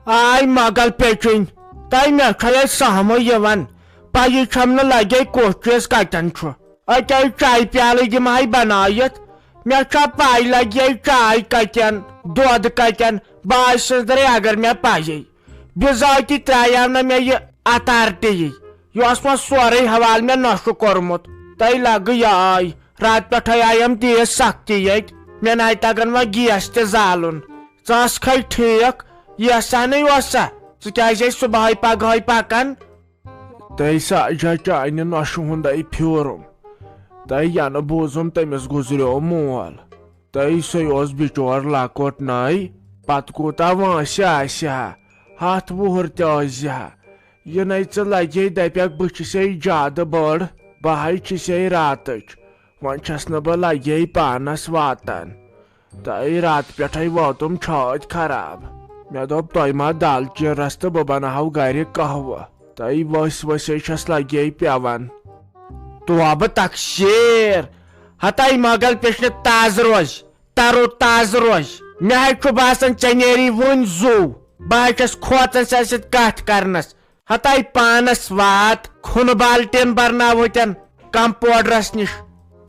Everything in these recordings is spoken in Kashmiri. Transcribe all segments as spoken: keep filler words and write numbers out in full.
آے مۄغل پیٚچِنۍ، تۄہہِ مےٚ چھےٚ ییٚتہِ سہمٕے یِوان، پَیی چھَم نہٕ لَگے کُس چیٖز کَتٮ۪ن چھُ۔ أکیٛاہ چایہِ پیالٕے دِمہٕ ہاے بَنٲیِتھ، مےٚ چھا پَے لَگہِ یے چاے کَتٮ۪ن، دۄد کَتٮ۪ن، بہٕ آسہٕ سٕنٛز درٕے اگر مےٚ پَیی۔ بِذٲتی ترٛایاو نہٕ مےٚ یہِ اتھارٹی یی۔ یہِ اوس وۄنۍ سورُے حوالہٕ مےٚ نۄشہِ کوٚرمُت۔ تۄہہِ لگہٕ یاے، راتہٕ پٮ۪ٹھے آیم تیز سختی ییٚتہِ۔ مےٚ ناے تگان وۄنۍ گیس تہِ زالُن۔ ژٕ ٲسکھے ٹھیٖک، یہِ سا نٕے اوس سا؟ ژٕ کیازِ ٲسۍ صبحٲے پگہٲے پکان؟ تۄہہِ سا جا چانہِ نۄشہِ ہُنٛدے پھیوٗرُم۔ تۄہہِ ینہٕ بوٗزُم تٔمِس گُزریو مول۔ تہٕ سُے اوس بِچور لۄکُٹ ناے، پتہٕ کوٗتاہ وٲنٛسہِ آسہِ ہا، ہتھ وُہُر تہِ ٲسۍ زِ ہا۔ یہِ نے ژٕ لگے دپکھ بہٕ چھسے زیادٕ بٔڑ، بہٕ ہاے چھسے راتٕچ، وۄنۍ چھس نہٕ بہٕ لگے پانس واتان۔ تہٕ راتہٕ پٮ۪ٹھے ووتُم چھٲتۍ خراب۔ مےٚ دوٚپ تۄہہِ ما دالچیٖن رس تہٕ بہٕ بناوہو گرِ قہوٕ۔ تہٕ ؤسۍ ؤسۍ چھس لگے پٮ۪وان۔ توبہٕ تقصیر، ہتاے مۄغل پیٚچھنہِ تازٕ روز، ترو تازٕ روز۔ مےٚ حظ چھُ باسان ژےٚ نیری وُنۍ زُو۔ بہٕ حظ چھَس کھوژان ژےٚ سۭتۍ کتھ کرنس۔ ہتاے پانس وات، کھُنہٕ بالٹیٖن برناوہوتٮ۪ن کمپوڈرس نِش۔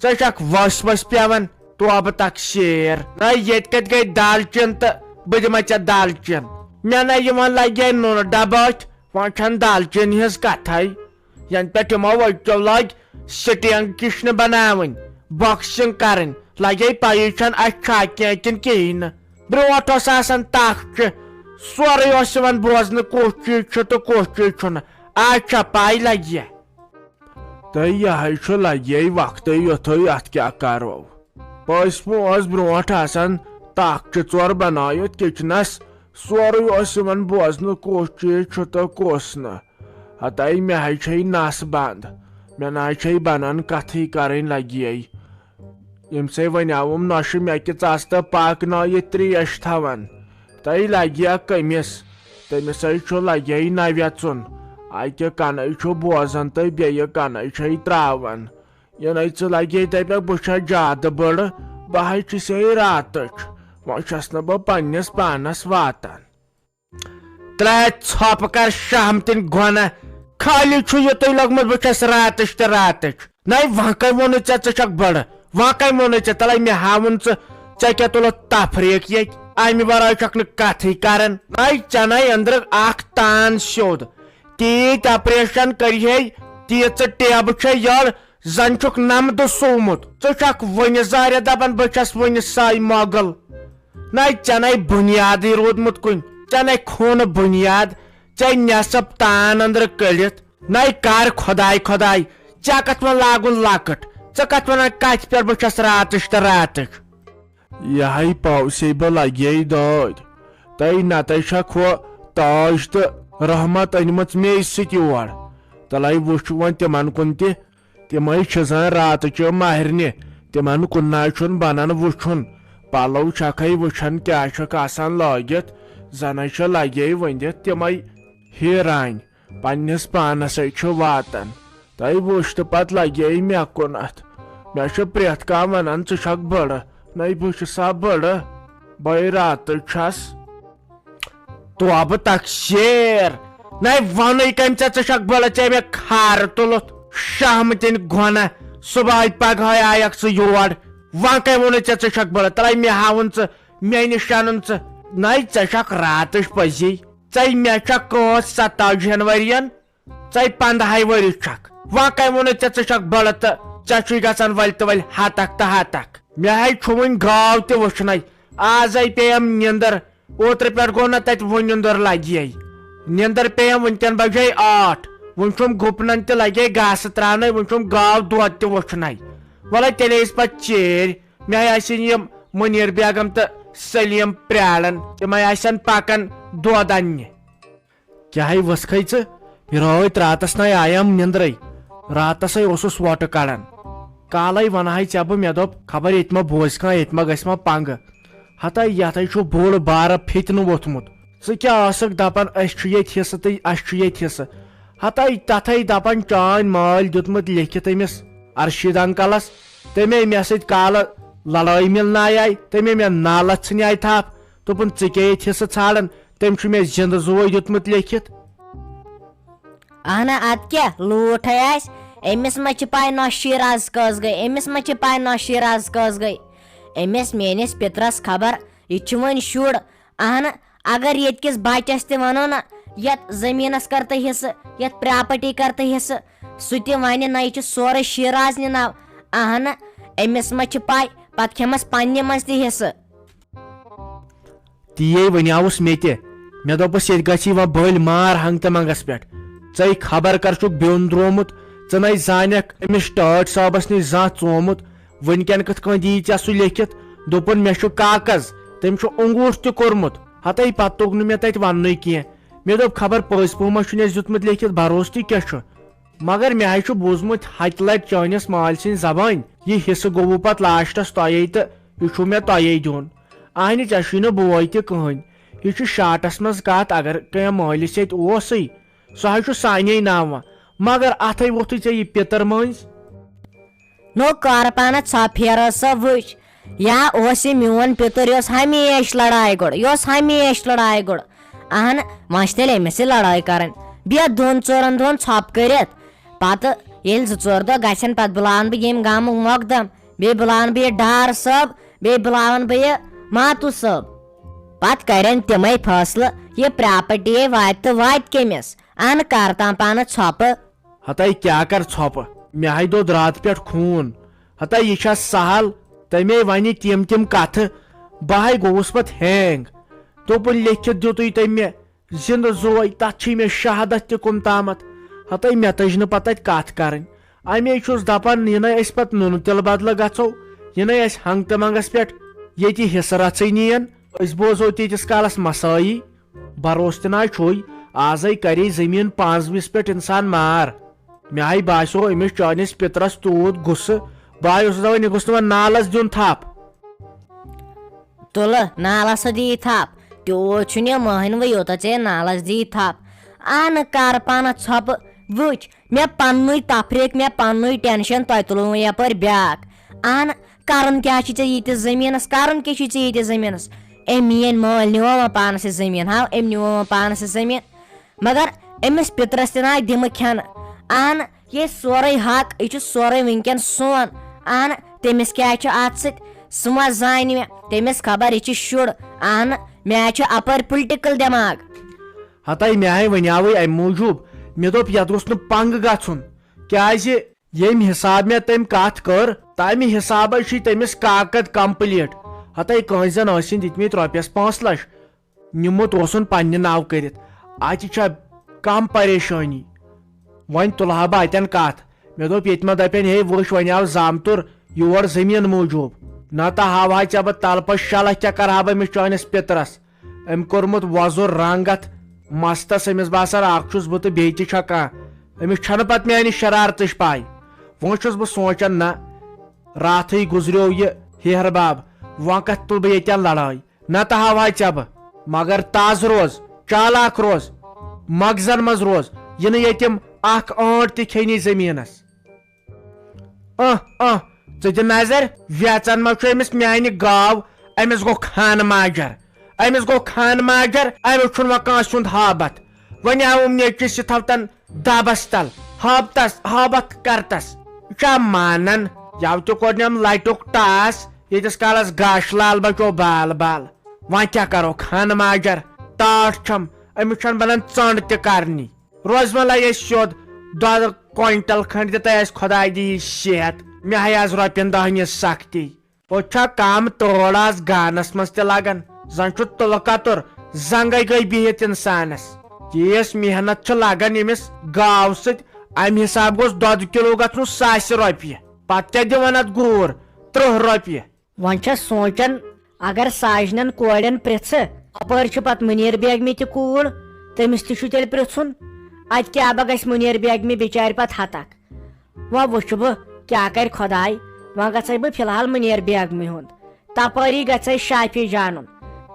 ژےٚ چھکھ ؤسۍ ؤسۍ پٮ۪وان۔ توبہٕ تقصیر۔ نہ ییٚتہِ کتہِ گٔے دالچیٖن تہٕ بہٕ دِمے ژےٚ دالچیٖن۔ مےٚ نہ یِوان لگے نُنہٕ ڈبہٕ أتھۍ، وۄنۍ چھنہٕ دالچیٖن ہٕنٛز کتھے۔ ینہٕ پٮ۪ٹھ یِمو أکیو لٲگۍ سٹینگ کِچنہٕ بناوٕنۍ، باکسنگ کرٕنۍ، لگے پَیی چھَنہٕ اَسہِ چھا کینٛہہ کِنہٕ کِہیٖنۍ نہٕ۔ برونٛٹھ اوس آسان تَکھ چھُ، سورُے اوس یِوان بوزنہٕ کُس چیٖز چھُ تہٕ کُس چیٖز چھُنہٕ۔ آز چھا پَے لگہِ؟ تہٕ یہِ ہے چھُ لگے وقتٕے یُتھُے، اَتھ کیٛاہ کرو؟ پٔزۍ پٲٹھۍ اوس برونٛٹھ آسان تَکھ چھِ ژور بنٲیِتھ کِچنَس، سورُے اوس یِوان بوزنہٕ کُس چیٖز چھُ تہٕ کُس نہٕ۔ ہتاے مےٚ ہے چھے نس بنٛد، مےٚ نہ ہے چھے بنان کتھٕے کرٕنۍ لگے۔ ییٚمہِ سۭتۍ وۄنۍ آوُم نۄشہِ مےٚ کہِ ژس تہٕ پاکنٲیِتھ تریش تھاوان۔ تہٕ لگیا کٔمِس؟ تٔمِس ہے چھُ لگے نہ ویژُن۔ اکہِ کنہٕ چھُ بوزان تہٕ بیٚیہِ کنہٕ چھے تراوان۔ یہِ نے ژٕ لگے دپکھ بہٕ چھس زیادٕ بٔڑ، بہٕ ہے چھسے راتٕچ، وۄنۍ چھس نہٕ بہٕ پننِس پانس واتان۔ ترٛےٚ ژھۄپہٕ کر شہمتٕنۍ گۄنہ۔ خٲلی چھُ یُتُے لوٚگمُت بہٕ چھَس راتٕچ تہٕ راتٕچ۔ نَے وۄنۍ کٔمۍ ووٚنُے ژےٚ ژٕ چھَکھ بٔڑ؟ وۄنۍ کٔمۍ ووٚنُے ژےٚ؟ تَلَے مےٚ ہاوُن ژٕ، ژےٚ کیٛاہ تُلُتھ تفریٖق ییٚتہِ؟ اَمہِ وَرٲے چھَکھ نہٕ کَتھٕے کَران۔ نَے ژےٚ نَے أنٛدرٕ اَکھ تان سیوٚد۔ تیٖتۍ آپریشن کٔرۍ ہے، تیٖژٕ ٹیبہٕ چھے یٔڑ، زن چھُکھ نمدٕ سومُت۔ ژٕ چھکھ وُنہِ زارِ دپان بہٕ چھس وُنہِ ساے مۄغل۔ نَے ژےٚ نَے بُنیادٕے روٗدمُت کُنہِ، ژےٚ نَے کھوٚو نہٕ بُنیاد، ژےٚ نٮ۪صٕب تان أنٛدرٕ کٔڑِتھ۔ نَے کر خۄداے خۄداے، ژےٚ کتھ وۄنۍ لاگُن لۄکٕٹ؟ ژٕ کتھ ونان کتھِ پٮ۪ٹھ بہٕ چھس راتٕچ تہٕ راتٕچ؟ یہِ ہے پاوسے بہٕ لگے دٲدۍ۔ تَے نتَے چھکھ ہُہ تاج تہٕ رحمت أنمٕژ مے سۭتۍ یور۔ تَلَے وٕچھ وۄنۍ تِمن کُن تہِ۔ تِمے چھِ زن راتہٕ چہِ ماہرنہِ، تِمن کُن نہ چھُنہٕ بنان وُچھُن۔ پلو چھکھے وٕچھان کیٛاہ چھکھ آسان لٲگِتھ، زنہٕ چھِ لگے ؤنِتھ تِمے ہیران۔ پننِس پانسے چھُ واتان۔ تَے وٕچھ تہٕ پتہٕ لگے مےٚ کُنتھ۔ مےٚ چھُ پرٛٮ۪تھ کانٛہہ ونان، "ژٕ چھکھ بٔڑٕ، نَے بہٕ چھُسا بٔڑٕ؟ بَے راتہٕ چھَس۔" توبہٕ تقصیر۔ نَے وَنٕے کٔمۍ ژےٚ ژٕ چھَکھ بٔڑ، ژےٚ مےٚ کھار تُلُتھ شہمتٕنۍ گۄنہ۔ صُبحٲے پگہٲے آیَکھ ژٕ یور۔ وۄنۍ کٔمۍ ووٚنُے ژےٚ ژٕ چھَکھ بٔڑ؟ تَلَے مےٚ ہاوُن ژٕ، مےٚ نِش اَنُن ژٕ۔ نَے ژےٚ چھَکھ راتٕچ پٔزی۔ ژَے مےٚ چھَکھ کٲنٛسہِ ستتٲجی ہَن ؤرِین۔ ژَے پنٛدہَے ؤری چھَکھ۔ وۄنۍ کٔمۍ ووٚنُے ژےٚ ژٕ چھَکھ بٔڑ تہٕ ژےٚ چھُے گژھان ؤلۍ تہٕ ؤلۍ ہَتَکھ تہٕ ہَتَکھ؟ مےٚ ہے چھُ وٕنۍ گاو تہِ وٕچھنَے۔ آزَے پیٚیَم نِندٕر۔ اوترٕ پٮ۪ٹھ گوٚو نہ تتہِ وُنیُن دۄر لگہِ۔ نِندٕر پیٚیَم وٕنکٮ۪ن بجے ٲٹھ۔ وُنہِ چھُم گُپنن تہِ لگے گاسہٕ تراونَے، وُنہِ چھُم گاو دۄد تہِ وُچھنَے۔ وَلَے تیٚلے أسۍ پتہٕ ژیٖرۍ۔ مےٚ آسن یِم مُنیٖر بیگم تہٕ سلیٖم پرٛاران۔ تِمَے آسن پکان دۄد اننہِ۔ کیٛاہ ہے وٕژھکھے ژٕ؟ مےٚ رٲوۍ راتس نَے آیام نِندرے۔ راتسے اوسُس وۄٹہٕ کڑان۔ کالے ونہٕ ہاے ژےٚ بہٕ، مےٚ دوٚپ، خبر ییٚتہِ ما بوزِ کانٛہہ، ییٚتہِ ما گژھِ ما پنٛگہٕ۔ ہتاے یتھے چھُ بوٚڑ بارٕ فِتنہٕ ووٚتھمُت۔ ژٕ کیٛاہ ٲسکھ دپان، أسۍ چھُ ییٚتہِ حصہٕ تہٕ اَسہِ چھُ ییٚتہِ حصہٕ؟ ہتاے تتھے دپان، چٲنۍ مٲلۍ دیُتمُت لیکھِتھ أمِس ارشید انکلس، تٔمۍ مےٚ سۭتۍ کالہٕ لڑٲے مِلنایے، تٔمۍ مےٚ نالس ژھٕنیے تھپھ۔ دوٚپُن، "ژٕ کیٛاہ ییٚتہِ حصہٕ ژھانڈان؟ تٔمۍ چھُ مےٚ زِندٕ زُوے دیُتمُت لیکھِتھ۔ اہنہ، ادٕ کیٛاہ لوٗٹھ ہے آسہِ؟ أمِس ما چھِ پاے نۄشہِ شیٖر از کٔژ گٔے؟ أمِس ما چھِ پاے نۄشہِ شیٖر از کٔژ گٔے؟ أمِس میٲنِس پِترس خبر، یہِ چھُ وۄنۍ شُر۔ اہنہ، اگر ییٚتہِ کِس بچس تہِ ونو نہ، یتھ زٔمیٖنس کر تہٕ حصہٕ، یتھ پراپرٹی کر تہٕ حصہٕ، سُہ تہِ ونہِ نہ، یہِ چھُ سورُے شیٖر از نِناو۔ اہنہ، أمِس ما چھِ پاے، پتہٕ کھٮ۪مس پننہِ منٛز تہِ حصہٕ۔ تی ونیاوُس مےٚ تہِ۔ مےٚ دوٚپُس، ییٚتہِ گژھی وۄنۍ بٔلۍ مار ہنٛگتہٕ منٛگس پٮ۪ٹھ۔ ژے خبر کر چھُکھ بیوٚن درٛومُت، ژٕ نے زانکھ أمِس ٹٲٹھۍ صٲبس نِش زانٛہہ ژومُت۔ وٕنکٮ۪ن کِتھ کٔنۍ دِیی ژےٚ سُہ لیکھِتھ؟ دوٚپُن، مےٚ چھُ کاکز، تٔمۍ چھُ انگوٗٹھ تہِ کوٚرمُت۔ ہتے پتہٕ توٚگ نہٕ مےٚ تتہِ وننُے کینٛہہ۔ مےٚ دوٚپ، خبر پٔزۍ پٲٹھۍ ما چھُن اَسہِ دیُتمُت لیکھِتھ، بروسہٕ تہِ کیٛاہ چھُ؟ مگر مےٚ ہاے چھُ بوٗزمُت ہتہِ لٹہِ چٲنِس مالۍ سٕنٛزِ زبٲنۍ، یہِ حصہٕ گوٚوُ پتہٕ لاسٹس تۄہے تہٕ یہِ چھُو مےٚ تۄہے دیُن۔ اہنہِ، ژےٚ چھُے نہٕ بوے تہِ کٕہٕنۍ۔ یہِ چھُ شاٹس منٛز کتھ، اگر کینٛہہ مٲلِس ییٚتہِ اوسُے، سُہ ہاے چھُ سانے ناوان۔ مگر اتھے ووٚتھُے ژےٚ یہِ پِتٕر مٔنٛزۍ۔ نو کر پانہ ژھۄپہٕ پھیرو سا وٕچھ۔ یا اوس یہِ میون پِتُر، یہِ اوس ہمیشہِ لڑایہِ گُر، یہِ اوس ہمیشہِ لڑایہِ گُر۔ اہن، وۄنۍ چھِ تیٚلہِ أمِس سۭتۍ لڑٲے کرٕنۍ۔ بیٚیہِ دۄن ژورن دۄہن ژھۄپہٕ کٔرِتھ، پتہٕ ییٚلہِ زٕ ژور دۄہ گژھن، پتہٕ بُلاون بہٕ ییٚمہِ گامُک مۄقدم، بیٚیہِ بُلاون بہٕ یہِ ڈار صٲب، بیٚیہِ بُلاون بہٕ یہِ ماتوٗ صٲب۔ پتہٕ کرن تِمے فٲصلہٕ، یہِ پراپرٹی واتہِ تہٕ واتہِ کٔمِس۔ اہن، کر تام پانہٕ ژھۄپہٕ۔ ہتے کیٛاہ کر ژھۄپہٕ؟ مےٚ ہاے دوٚد راتہٕ پٮ۪ٹھ خوٗن۔ ہتے یہِ چھا سہل؟ تَمے وَنہِ تِم تِم کتھٕ۔ بہٕ ہاے گوٚوُس پتہٕ ہینگ۔ دوٚپُن، لیکھِتھ دیُتُے تٔمۍ مےٚ زِندٕ زُوے، تتھ چھے مےٚ شہادت تہِ کُم تامتھ۔ ہتے مےٚ تٔج نہٕ پتہٕ تتہِ کتھ کرٕنۍ۔ اَمے چھُس دپان، یہِ نے أسۍ پتہٕ نُنہٕ تِلہٕ بدلہٕ گژھو، یہِ نے اَسہِ ہنٛگتہٕ منٛگس پٮ۪ٹھ ییٚتہِ حصہٕ رژھٕے نِین، أسۍ بوزو تیٖتِس کالس مسٲیی۔ بروسہٕ تہِ نہ چھُے، آزے کرے زٔمیٖن پانٛژوِس پٮ۪ٹھ انسان مار۔ مےٚ ہاے باسیو أمِس چٲنِس پِترس تیوٗت غصہٕ، بہٕ ہاے اوسُس دپان، یہِ گوٚژھ نہٕ وۄنۍ نالس دیُن تھپھ۔ تُلہٕ نالس ہا دِیہِ تھپھ، تیوٗت چھُنہٕ یہِ مٔہنوٕے یوٗتاہ ژےٚ نالس دِیہِ تھپھ۔ اہنہٕ کر پانس ژھۄپہٕ، وٕچھ مےٚ پننُے تفریٖق، مےٚ پننُے ٹینشن، تۄہہِ تُلوٕ وۄنۍ یپٲرۍ بیٛاکھ۔ اہنہٕ کرُن کیٛاہ چھُے ژےٚ ییٖتِس زٔمیٖنس؟ کرُن کیٛاہ چھُے ژےٚ ییٖتِس زٔمیٖنس؟ أمۍ میٛٲنۍ مٲلۍ نِوان وۄنۍ پانس یہِ زٔمیٖن، ہاو، أمۍ نِوان وۄنۍ پانس یہِ زٔمیٖن۔ مگر أمِس پِترس تہِ نہ آے دِمہٕ کھٮ۪نہٕ۔ اہن، یہِ سورُے حق، یہِ چھُ سورُے وٕنکٮ۪ن سون۔ اہن، تٔمِس کیٛاہ چھُ اتھ سۭتۍ؟ سُہ ما زانہِ مےٚ؟ تٔمِس خبر، یہِ چھُ شُر۔ اہن، مےٚ چھُ اپٲرۍ پُلٹِکل دٮ۪ماغ۔ ہتے مےٚ ہاے ونیاوٕے امہِ موٗجوٗب، مےٚ دوٚپ، یتھ گوٚژھ نہٕ پنٛگ گژھُن، کیٛازِ ییٚمہِ حساب مےٚ تٔمۍ کتھ کٔر، تمہِ حسابے چھُے تٔمِس کاکد کمپلیٖٹ۔ ہتے کٲنٛسہِ زن ٲسِن دِتمٕتۍ رۄپیس پانٛژھ لچھ، نیوٗمُت اوسُن پننہِ ناوٕ کٔرِتھ۔ اتہِ چھےٚ کم پریشٲنی۔ وۄنۍ تُلہٕ ہا بہٕ اتٮ۪ن کتھ۔ مےٚ دوٚپ، ییٚتہِ ما دپن، ہے وٕچھ، وۄنۍ آو زامتُر یور زٔمیٖن موٗجوٗب۔ نتہٕ ہاوہا ژےٚ بہٕ تلہٕ پتہٕ شلہٕ کیٛاہ کرہا بہٕ أمِس چٲنِس پِترس۔ أمۍ کوٚرمُت وۄزُر رنٛگ اتھ مستس، أمِس باسان، اکھ چھُس بہٕ تہٕ بیٚیہِ تہِ چھا کانٛہہ؟ أمِس چھنہٕ پتہٕ میانہِ شرارتٕچ پاے۔ وۄنۍ چھُس بہٕ سونٛچان، نہ، راتھٕے گُزریو یہِ ہیہر باب، وۄنۍ کتھ تُلہٕ بہٕ ییٚتٮ۪ن لڑٲے؟ نتہٕ ہاوہا ژےٚ بہٕ، مگر تازٕ روز، چالاک روز، مغزن منٛز روز، یہِ نہٕ ییٚتٮ۪م اکھ ٲنٹ تہِ کھیٚنی زٔمیٖنس۔ اہ، اہ، ژٕ دِ نظر، ویژن ما چھُ أمِس میانہِ گاو؟ أمِس گوٚو خانہٕ ماجر، أمِس گوٚو خانہٕ ماجر، أمِس چھُنہٕ وۄنۍ کٲنٛسہِ ہُنٛد ہابتھ۔ وۄنۍ آوُم نیٚچوِس یِتھو تن دبس تل، ہابتس، ہابتھ کرتس۔ یہِ چھا مانان؟ یَوٕ تہِ کوٚرنٮ۪م لٹیُک ٹاس، ییٖتِس کالس گاشہٕ لال بچو بال بال۔ وۄنۍ کیٛاہ کرو، خانہٕ ماجر، ٹاٹھ چھم، أمِس چھنہٕ بنان ژنٛڈ تہِ کرنی۔ روزمہ لگہِ اَسہِ سیوٚد دۄدٕ کوینٹل کھنٛڈ تہِ تہٕ اَسہِ خۄداے دِیہِ صحت۔ مےٚ ہاے آز رۄپین دہن ہٕنٛز سختی۔ ہوٚتہِ چھا کم تٲڑ آز گانس منٛز تہِ لگان؟ زن چھُ تُلہٕ کتُر زنگے گٔے بِہِتھ انسانس۔ ییٖژ محنت چھِ لگان ییٚمِس گاو سۭتۍ، امہِ حساب گوٚژھ دۄدٕ کِلوٗ گژھُن ساسہِ رۄپیہِ۔ پتہٕ کیٛاہ دِوان اتھ گوٗر؟ ترٕٛہ رۄپیہِ۔ وۄنۍ چھَس سونٛچان، اگر ساجنٮ۪ن کورٮ۪ن پرٛژھٕ، اپٲرۍ چھِ پتہٕ مُنیر بیگمہِ تہِ کوٗر، تٔمِس تہِ چھُ تیٚلہِ پرٛژھُن۔ اتہِ کیٛاہ بہ گژھِ مُنیر بیگمہِ بِچارِ پتہٕ ہتکھ۔ وۄنۍ وٕچھٕ بہٕ کیٛاہ کرِ خۄداے۔ وۄنۍ گژھے بہٕ فی الحال مُنیر بیگمہِ ہُنٛد، تپٲری گژھے شافی جانُن،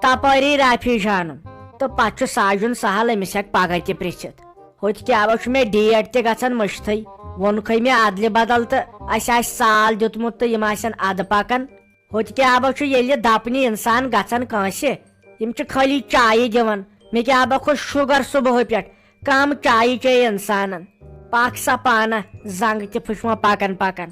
تپٲری رافی جانُن، تہٕ پتہٕ چھُ ساجُن سہل، أمِس ہٮ۪کہٕ پگاہ تہِ پرٛژھِتھ۔ ہوٚتہِ کیٛاہ وۄنۍ چھُ مےٚ ڈیٹ تہِ گژھان مٔشتھٕے۔ ووٚنکھے مےٚ ادلہِ بدل تہٕ اسہِ آسہِ سال دیُتمُت تہٕ یِم آسن ادٕ پکان۔ ہوٚتہِ کیٛاہ وۄنۍ چھُ ییٚلہِ دپنہِ انسان گژھان کٲنٛسہِ، یِم چھِ خٲلی چایہِ دِوان، مےٚ کیٛاہ بہ کھوٚت شُگر صُبحٲے پٮ۪ٹھ، کم چایہِ چیٚیہِ انسانن۔ پکھ سا پانہ، زنگ تہِ پھُچ وۄنۍ پکان پکان۔